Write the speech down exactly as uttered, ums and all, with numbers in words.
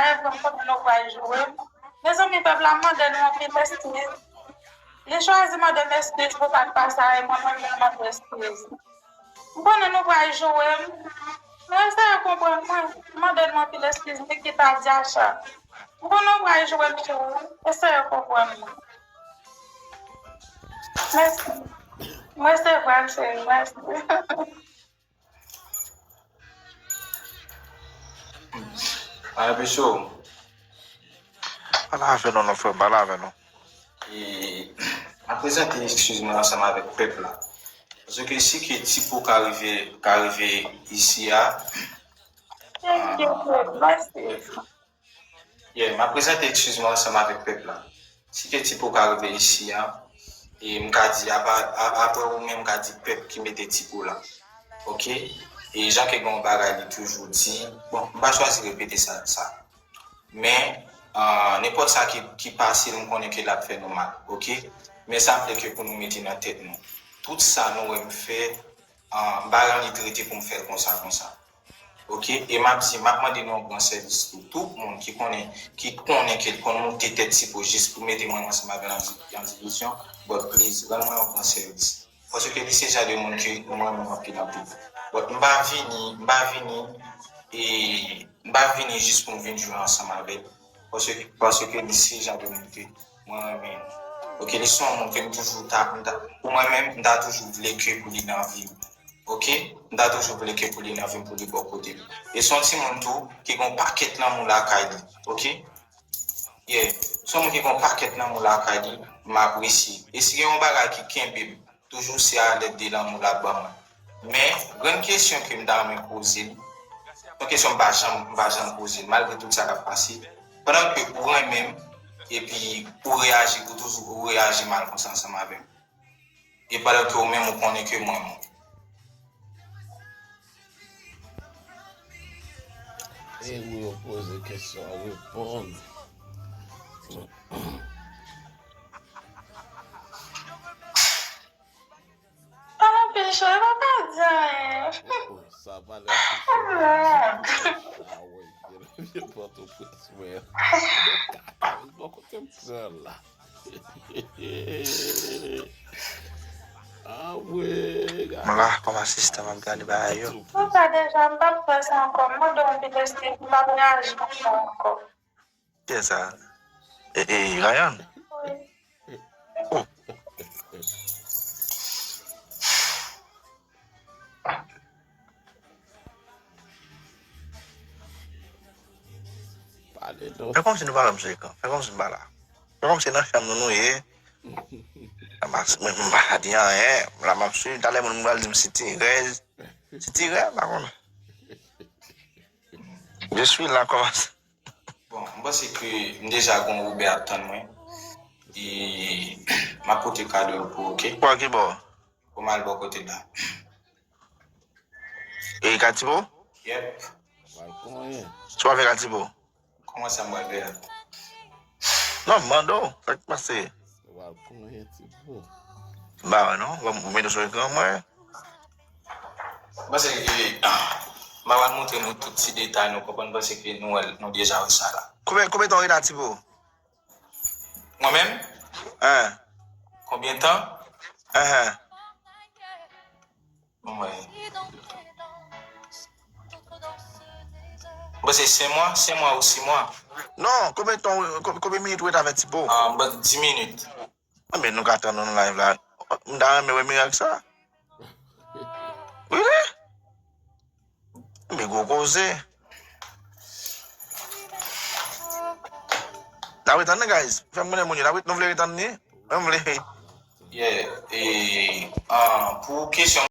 Ev, m konnen nou pral joure m. Mezanmi, pèp la mande nou anpil eskiz. Li chwazi mande m eskiz pou sa k pase a, e mwen menm, m mande eskiz. M konnen nou pral joure m. Men eseye konprann mwen. M mande nou anpil eskiz, Nikita Diacha. M konnen nou pral joure m, cheri. Eseye konprann mwen. Mèsi. M resevwa l, cheri. Mèsi. Alè, Pichou. Pale avè nou, non, frè m, pale avè nou. E, m ap prezante eskiz mwen ansanm avèk pèp la. Paske si ke Tipo ka rive, ka rive isi a, Thank you, Lord. Mèsi. Yeah, m ap prezante eskiz mwen ansanm avèk pèp la. Si ke Tipo ka rive isi a, e m ka di, apa, a- apre ou menm, m ka di pèp ki mete Tipo la. Oke? E jan ke gen yon bagay li toujou di, bon, m pa chwazi repete sa, sa. Men, ah, nenpòt sa ki, ki pase, m konnen ke l ap fè nou mal. Oke? Men sa m vle ke pou nou mete nan tèt nou. Tout sa nou wè m fè, ah, m pa rann li trete pou m fè l konsa, konsa. Oke? E m ap di, m ap mande nou yon gran sèvis tou. Tout moun ki konnen, ki konnen ke l konn moute tèt Tipo jis pou mete mwen ansanm avè l an di- an divizyon, but please, rann mwen yon gran sèvis. Paske li se jan de moun ke mwen renmen anpil, anpil. But m pa vini, m pa vini, e m pa vini jis pou m vin jwe ansanm avè l. Paske, paske li se jan de moun ke mwen renmen. Oke, li se yon moun ke m toujou ta, m ta, pou mwen menm, m ta toujou vle ke pou li nan vi m. Oke? M ta toujou vle ke pou li nan vi m, pou li bò kote m. E se yon timoun tou ki gen yon pakèt lanmou lakay li. Oke? Yeah. Se yon moun ki gen yon pakèt lanmou lakay li, m apresye. E si gen yon bagay ki kenbe m, toujou se alèd de lanmou l ap ban mwen. Men, grenn kesyon ke m ta renmen poze l, yon kesyon m pa janm, m pa janm poze l, malgre tout sa k ap pase. Pandan ke ou renmen m, epi ou reyaji, ou toujou, ou reyaji mal konsa ansanm avè m. E pandan ke ou menm ou konnen ke mwen bon. E ou yo poze kesyon an, reponn. Pale anpil cho, e pa ka di anyen. Sa pale anpil cho. Ah, wi. Vye Pòtoprens, mwen. Bò kote m pran la. Ah, wi. M la, kòm asistan, m ap gade bagay yo. Pou sa deja, m p ap fè sa ankò. M mande w anpil eskiz, m p ap reyaji konsa ankò. Kiyès sa? E, e, Ryan? Wi. Oh. Pale non. Fè kòmsi nou pa wè m sou ekran. Fè kòmsi m pa la. Fè kòmsi nan chanm nou nou ye. Mwen, m pa di anyen. La m ap swiv. Talè moun pral di m se Terèz. Se Terèz, m pa konnen. Je suis là, kòmanse. Bon, m panse ke m deja gen yon Uber ap tann mwen. E m ap pote kado yo pou ou, oke? Pou al ki bò? Pou m al bò kote la. E Katibo? Yep. Pral konyen. Sou avèk Katibo? Kòman sa m pral fè a? Non, m mande w, sa k pase? Pral konyen, Tibo. M pa wè non, ou mete sou ekran mwen. M panse ke m pa pral montre nou tout ti detay, nou konprann, m panse ke nou wè, nou deja wè sa la. Konbyen, konbyen tan w rete a, Tibo? Mwen menm? Hein. Konbyen tan? Hein, hein. Mwen. Bon, se senk mwa, senk mwa ou sis mwa. Non, konbyen tan, konbyen minit ou rete avèk Tibo? Ah, bon, dis minit. Anben, nou ka tann nou nan live la. M ta renmen wè mirak sa. Really? Anben, gwo koze. N ap retann li, guys. Fè m konnen moun yo. N ap ret-, nou vle retann li? Mwen m vle. Yeah, e, ah, pou kesyon